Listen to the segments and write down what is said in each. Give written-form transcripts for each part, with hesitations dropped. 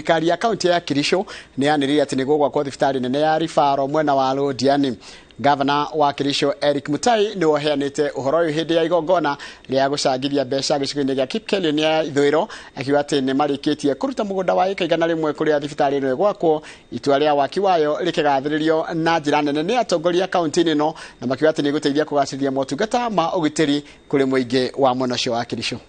Thirikari ya kaunti ya Kericho nĩ yanĩrĩire atĩ nĩ gũgwakwo thibitarĩ nene ya referral mwena wa Londiani. Gavana wa Kericho Eric Mutai nĩwe ũheanĩte ũhoro ũyũ hĩndĩ ya igongona rĩa gũcangithia mbeca gĩcigo-inĩ gĩa Kipkelion ya ithũĩro, akiuga atĩ nĩ marĩkĩtie kũruta mũgũnda wa ĩka 100 kũrĩa thibitarĩ ĩno ĩgwakwo. Itua rĩa waki wayo rĩkĩgathĩrĩrio na njĩra nene nĩ atongoria kaunti-inĩ ĩno, na makiuga atĩ nĩ ĩgũteithia kũgacĩrithia motungata ma ũgitĩri kũrĩ mũingĩ wa mwena ũcio wa Kericho.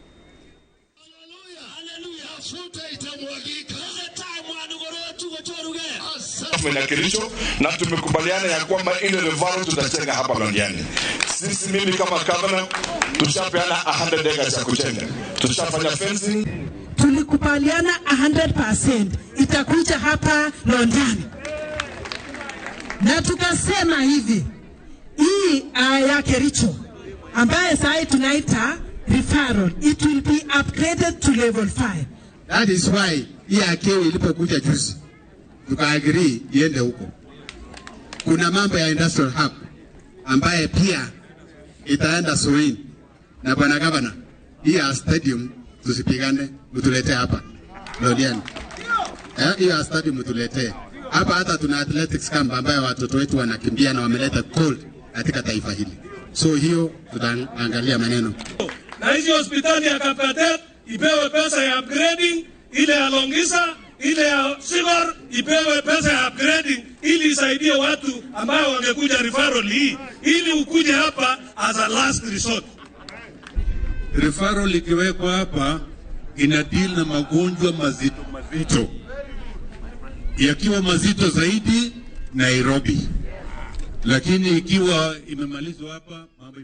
Na Kericho, na tumekubaliana ya kwamba ile referral tutajenga hapa Londiani. Sisi, mimi kama governor, tushapeana 100 acres ya kujenga. Tushafanya fencing. Tulikubaliana 100% itakuja hapa Londiani, na tukasema hivi, hii ya Kericho ambaye sasa tunaita referral, it will be upgraded to level 5. That is why hii ya Kewi ilipokuja juzi tukaagree iende huko. Kuna mambo ya industrial hub ambaye pia itaenda Soin, na bwana gavana, hii ya stadium tusipigane, mtuletee hapa Londiani. Hiyo ya stadium mtuletee hapa. Hata tuna athletics camp ambayo watoto wetu wanakimbia na wameleta gold katika taifa hili, so hiyo tutaangalia maneno. Na hizi hospitali ya Kapkatet ipewe pesa ya upgrading, ile ya Longisa, ile ya Sigor ipewe pesa ya upgrading ili isaidie watu ambao wangekuja referral hii, ili ukuje hapa as a last resort. Referral ikiwekwa hapa ina deal na magonjwa mazito mazito, yakiwa mazito zaidi Nairobi, lakini ikiwa imemalizwa hapa mambo